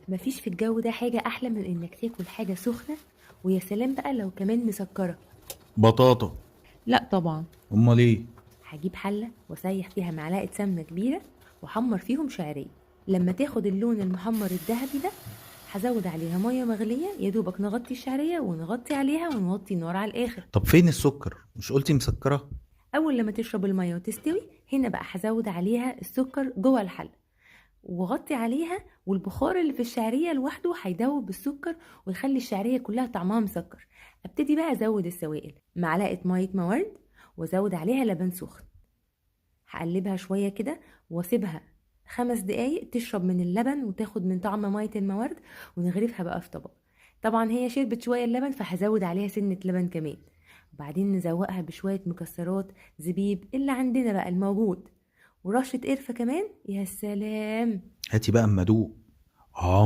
مفيش في الجو ده حاجة أحلى من إنك تاكل حاجة سخنة، ويا سلام بقى لو كمان مسكرة. بطاطا. لا طبعا. امال ايه؟ هجيب حلة واسيح فيها معلقة سمنة كبيرة وحمر فيهم شعرية. لما تاخد اللون المحمر الذهبي ده هزود عليها مية مغلية، يا دوبك نغطي الشعرية ونغطي عليها ونوطي النار على الآخر. طب فين السكر؟ مش قلتي مسكرة؟ أول لما تشرب المية وتستوي هنا بقى هزود عليها السكر جوه الحلة وغطي عليها، والبخار اللي في الشعرية لوحده هيدوب السكر ويخلي الشعرية كلها طعمها مسكر. ابتدي بقى ازود السوائل، معلقة مية موارد وازود عليها لبن سخن. هقلبها شوية كده واسيبها 5 دقايق تشرب من اللبن وتاخد من طعم مية الموارد، ونغرفها بقى في طبق. طبعا هي شربت شوية اللبن فهزود عليها سنة لبن كمان، وبعدين نزوقها بشوية مكسرات، زبيب اللي عندنا بقى الموجود، ورشة قرفة كمان. يا سلام. هاتي بقى اما ادوق.